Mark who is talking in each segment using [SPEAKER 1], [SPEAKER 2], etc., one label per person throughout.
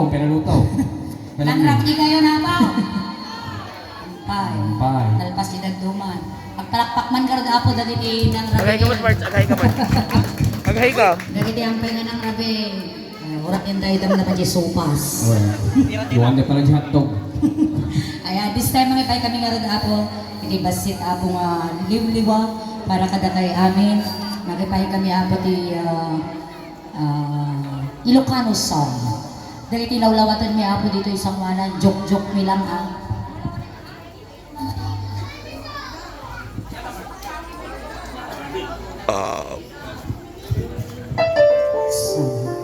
[SPEAKER 1] Pinaluto.
[SPEAKER 2] Nangrapti kayo na ba? Pay.
[SPEAKER 1] Pay.
[SPEAKER 2] Talpas ni Dagduman. Pagpalakpak man ka rin apo dagiti ng rabe.
[SPEAKER 3] Agay ka man, Marts. Agay ka man. Agay ka.
[SPEAKER 2] Dagiti ang penga ng rabe. Urak yung daidam na pa di sopas.
[SPEAKER 1] Buwan na pala di hotdog.
[SPEAKER 2] Ayan, this time mga pay kami nga rin apo. Iti basit apo nga liwliwa para kada kay amin. Nagipay kami apo ti Ilocano song. Dagiti lawlawatan mi apo dito isang wanan. Joke-joke mi lang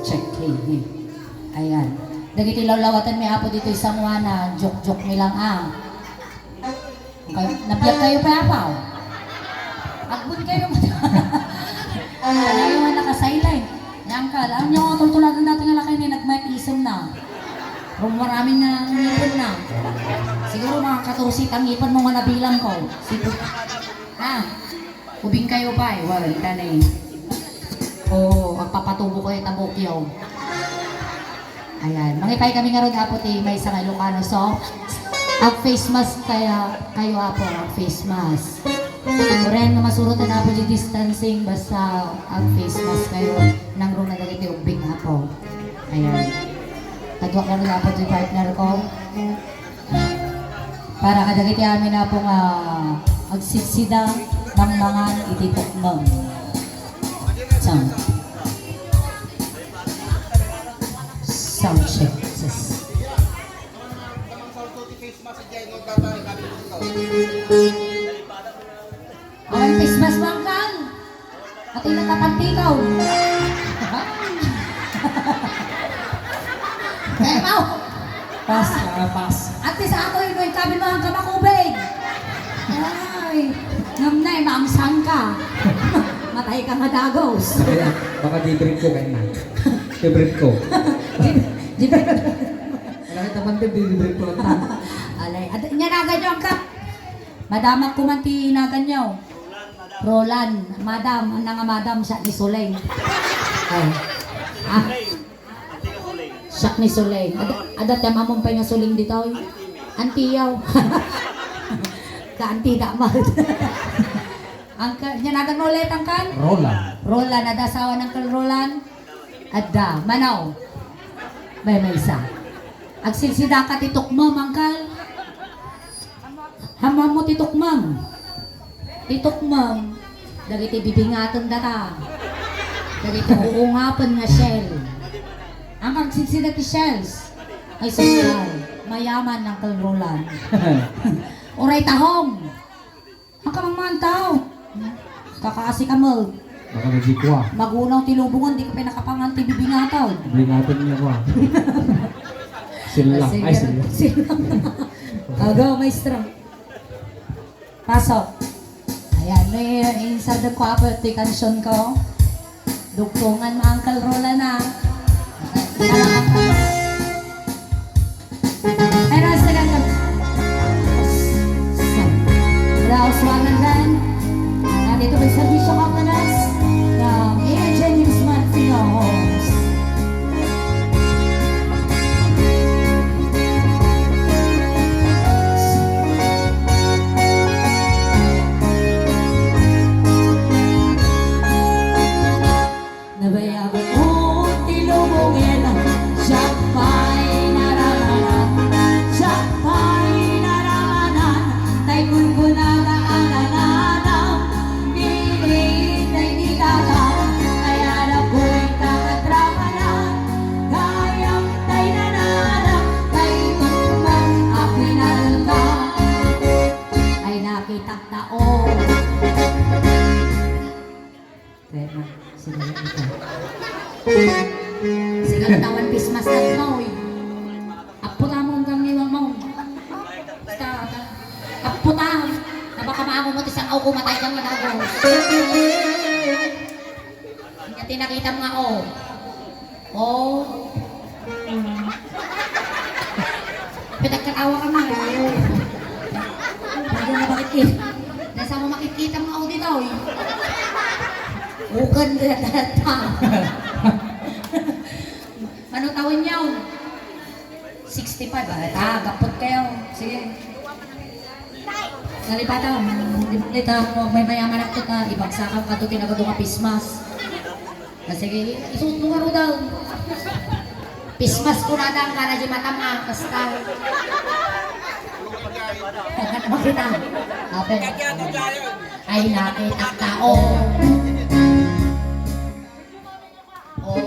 [SPEAKER 2] check ayan. Dagiti lawlawatan mi apo dito isang wana, joke-joke mi lang Nabiyag kayo pa apaw. Agbun kayo. Ayaw nga nakasaylay. Yangkal, alam niyo ang tultuladan natin nga lakay ni nagmay-ism na. Kung maraming na ngipon na. Siguro mga 14 ang ngipon mo nga nabilang ko. Siguro. Ubing kayo pa Well, tanay. Magpapatubo ko yung tabokyaw. Ayan. Mangipay kami nga rin apo may isang Ilocano song. Ang face mask kaya kayo apo, ang face mask. Kuren nga masurutan apo di distancing basta ang face mask kayo nang rong nagagiti ubing apo. Ayan. Tagwak na rin apo di partner ko. Para kadagiti amin apo nga agsidsida ng mga ititukmang. Sound check. Ang Christmas bangkal. At inakapantikaw. Kaya mo.
[SPEAKER 1] Pas.
[SPEAKER 2] At sa ato yung kami mga kamakubig. Ay. Ngamnay, maamsang ka. Matay ka nga dagos.
[SPEAKER 1] Baka di-brief ko kayo na. I-brief ko. Malaki tapantib, di-brief ko lang.
[SPEAKER 2] Alay, nyanagan nyo ang kap. Madam, ako man tinagan nyo. Roland, madam, ang nga madam, siya ni Soleng. Siya ni Soleng. Adat yung among pa nga Soleng dito. Antiyaw. Ka-anti damag. Nyanagan mo ulit ang kan? Roland, nadasawa ng kal Roland. Adda, manaw. May isa. Agsilsida ka titukmam ang kal. Hamam mo titukmam. Titukmam. Dagiti bibingatan data. Dagiti uungapan nga shell. Ang agsilsida ti shells. Ay social. Mayaman ng kal Roland. Oray tahong. Ang kamang tao. Kakaasi ka mo.
[SPEAKER 1] Baka nagsikwa.
[SPEAKER 2] Magunaw tilubungan, di ka pinakapangan ti bibingataw.
[SPEAKER 1] Bingatan niya ko. Sila. Ay, sila.
[SPEAKER 2] Agaw, maestro. Pasok. Ayan, may inside the cover ti kansyon ko. Dugtungan mo ang kalrola na. Ay, nasa ganda. Raos Wangandan. Nandito may servisyo ka panas ng A.J. Newsman Pinohos. Nabayagan mo, tilubungin siya pa'y narananan. Siya pa'y narananan. Tay kunkunaga ang nananam. Nilit ay nitataw. Kaya na ko'y kakadramanan. Kayang tay nananam. Tay tumang apinal ka. Ay nakitak taon. Pero, sige ito. Sige tawan Christmas na mo. Aputa mo hanggang niwang mo. Aputa. Baka maamo mo tisang ako matay kang madago. Hindi tinakita mo nga Pinagkatawa ka man. Hindi na bakit nasa mo makikita mo dito. Bukan data. Ano tawin niyo? 65. Gapot kayo. Sige. Nalipatan. Nalipatan mo. May mayaman ako ka. Ibagsakan ka ito. Tinagado nga pismas. Sige. Isuot mo nga ro daw. Pismas ko na lang. Kana di matama. Basta. Makita. Apo. Ay nakita tao. Oh.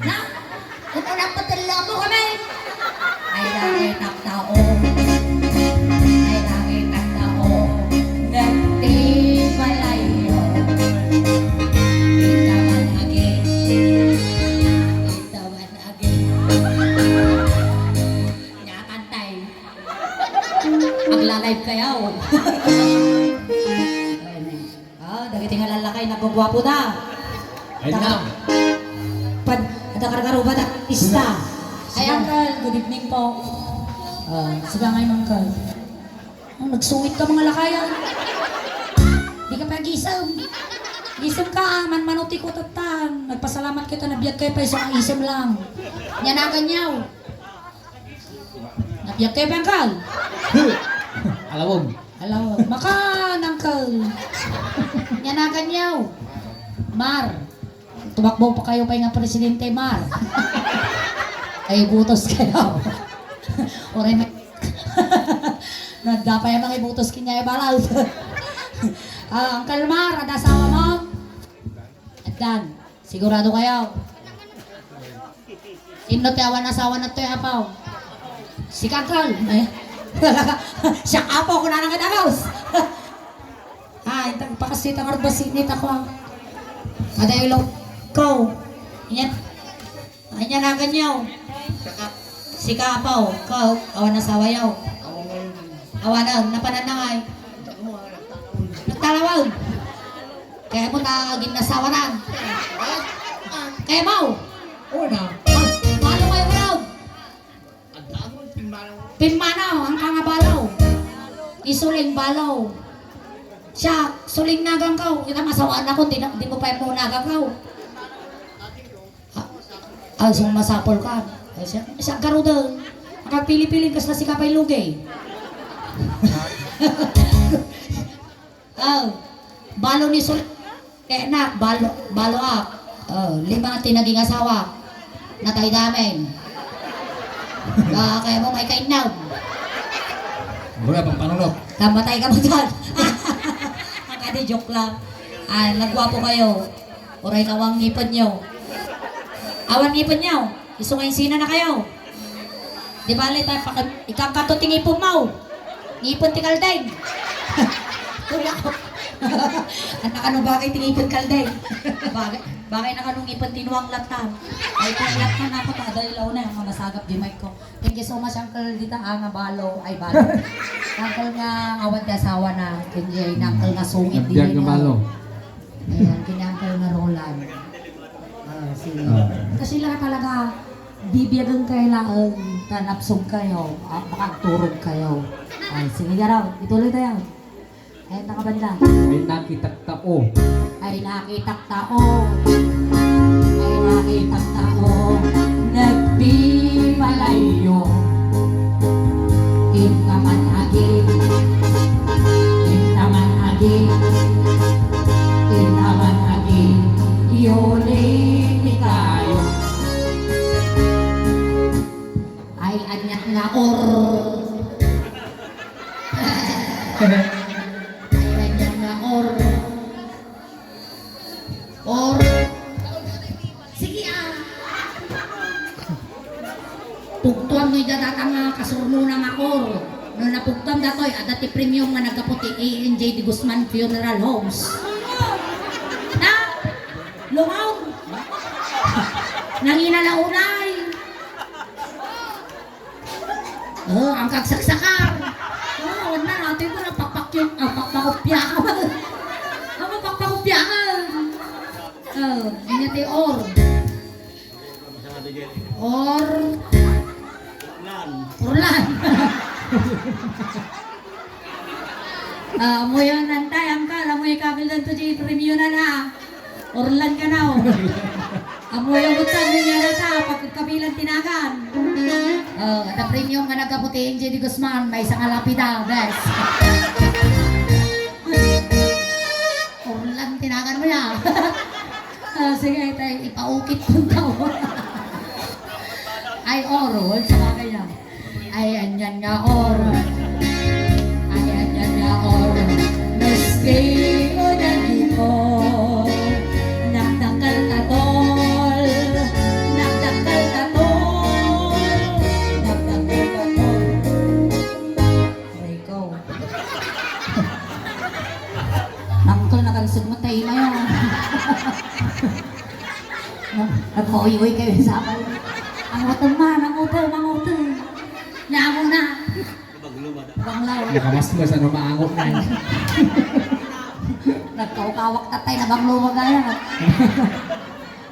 [SPEAKER 2] Na, kung unang patala mo kami. Ay nakita tao. Ay nakita tao. Ganti palayo. Itawan again. Itawan again. Nakantay. Magla-live kayo. Dagiti nga lalakay nagugwapo na.
[SPEAKER 1] Ay na.
[SPEAKER 2] Ada kargaro ba artista? Ay uncle, good evening po. Sige nga yung uncle. Nagsuwit ka mga lakayan. Di ka pa gisam. Gisam ka, manuti ko tatang. Nagpasalamat kita, nabiyag kayo pa isang isam lang. Nyanagan niyaw. Nabiyag kayo pa uncle?
[SPEAKER 1] Alawog.
[SPEAKER 2] Hello, makan, uncle. Nyanagan niyaw. Mar. Tumakbo pa kayo pa nga presidente, Mar. Ay, butos kayo. Oray na. Nagdapay ang mga ibutos kinya ibalaw. Uncle Mar, ada asawa mo? Adan, sigurado kayo. Sino tiyawan asawa na ito yung apaw? Si Kakal. Siya apaw ko na nang kadagaws. Ay, pakasita ka rin basinit ako. Ada ilaw ko. Yan. Ay, yan na ganyaw. Si Kapaw. Kau, awan na sawayaw. Awan na, napananangay. Nagtalawag. Kaya mo na ginasawanan. Kaya mo.
[SPEAKER 1] Una.
[SPEAKER 2] Balo kayo raw. Pinmanaw, ang kangabalaw. Isuling balaw. Siya, suling nagang kaw. Kita masawaan ako, di mo pa yung nagang kaw. Ay, siyang masapol ka. Ay, siya karo doon. Nakagpili-piling kas na si Kapay Lugay. Balo ni Sul... Kaya na, balo ak. 5 tinaging asawa. Natay namin. Kaya mo may kainaw.
[SPEAKER 1] Wala pang panulok.
[SPEAKER 2] Namatay ka mo dyan. Ang kadi joke lang. Nagwapo kayo. Oray kawang ngipon nyo. Awan ngipon nyo. Isungay sina na kayo. Di ba li tayo ikang katuting ngipon mo. Ngipon ti kaldeng. Tula ko. Anak ano bagay tingipon kaldeng. Bagay na kanong ngipon tinuang latan. Ay panglat na na ako ta. Dahil ilaw na yung mamasagap di mic ko. Thank you so much Uncle dita nga balo. Ay balo. Uncle nga awad di asawa na. Kunjay na Uncle nga sungit di
[SPEAKER 1] Nagbiag ng balo.
[SPEAKER 2] Ayan, kanya-uncle nga Roland. Kasi lang talaga, bibiyagan kayo lang, tanapsog kayo, makagturog kayo. Ay, sige nga raw, ituloy tayo. Ay, nakabanda.
[SPEAKER 1] Ay nakitak tao.
[SPEAKER 2] Ay, nakitak tao. Ay, nakitak tao. Nagpipalayo. Intaman agi. Intaman agi. Intaman agi. Yoli tayo. Ay, anyak na or. Ay, anyak na or. Or. Sige Pugtuan mo'y dadatang kasurno ng or. No napugtuan datoy, adati premium nga nagkaputi ANJ de Guzman Funeral Homes. Na! Lungaw! Nanginalaunay! Ang kagsaksakan! Huwag na natin ko na pakpakopya ka ba? Ang pakpakopya ka! Inyati or. Or. Orlan. Mo yun nantay, ang kala mo ikabil lang to di premium na na. Orlan ka na oh. Amoy ang utang niya na ta, pagkabilang tinagan. The premium nga nagkaputi J. D. Guzman, may isang alapida, guys. Orlan, tinagan mo yan. Sige, tayo, ipaukit kong tao. Ay, oro, sa bagay yan. Ay, anyan nga oro. Ay, anyan nga oro. Meski o naging ko. Nagdakal ka tol. Nagdakal ka tol. Nagdakal ka tol. Aray ko. Nangtol na kalusog mo tayo na yun. Nagpauyoy kayo sa akin. Ang utol man, ang utol. Nyamo na. Banglaw.
[SPEAKER 1] Nakamasmas ano maangot na yun.
[SPEAKER 2] Nagkaukawak tatay na banglaw magaya.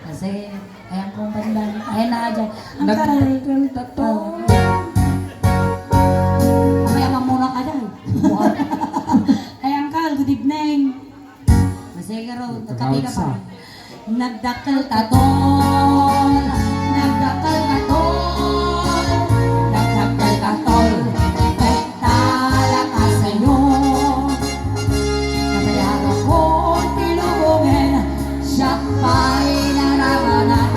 [SPEAKER 2] Kasi, ayan kong pandan. Ayan na dyan. Ang
[SPEAKER 1] Nagdakal ka tol.
[SPEAKER 2] Mamaya muna ka dyan. Ayan Kal, good evening. Masaya ro, nagkapi ka pa. Nagdakal ka tol. Nagdakal ka tol. Nagdakal ka tol. Pektala ka sa'yo. Nabayaran ko tinubungin. Siya pa'y naramanan.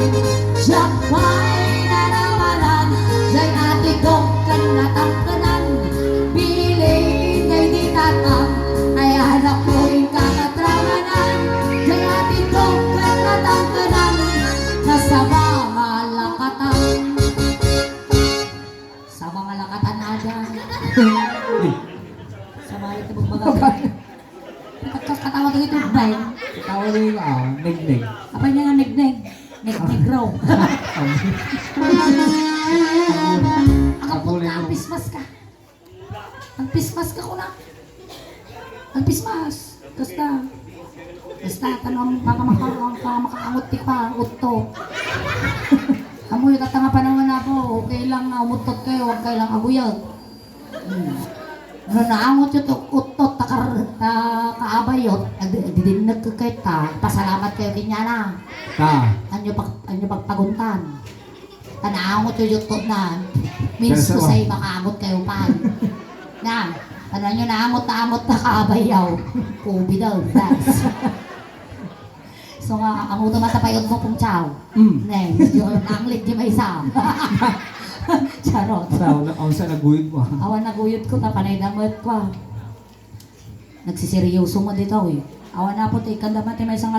[SPEAKER 2] Siya pa'y naramanan. Diya'y ati kong kanatangkanan. Piling kay di tatang. Ay anak ko rin kakatramanan. Diya'y ati kong kanatangkanan. Nasa mga lakatan. Sa mga lakatan na dyan. Sa mga ito magbaga. Katawa ka ito, bay.
[SPEAKER 1] Tawali ko nignig.
[SPEAKER 2] Apa niya nga nignig? Nignig raw. Ang puta, ang pismas ka. Ang pismas ka ko na. Ang pismas. Basta, tanong makaangot ti pa, utto. Amoy katanga panahon na po, okay lang nga umutot kayo, huwag kayo lang aguyag. Ano naangot yun, uttot, kaabayot, didinag ka kayo ta, pasalamat kayo kanya na.
[SPEAKER 1] Ta.
[SPEAKER 2] Anyo pagpaguntan. Tanaangot yun uttot na, means to say makaangot kayo pa. Na, ano nyo naangot na kaabayaw, kubi daw, that's. So nga, ang uto matapayot mo pong chow. Neng, yun, ang lit di may isa. Charot.
[SPEAKER 1] Ang sa naguyod mo.
[SPEAKER 2] Awan naguyod ko, tapanay damot ko. Nagsiseryoso mo dito eh. Awan na po, ikanda mati may isang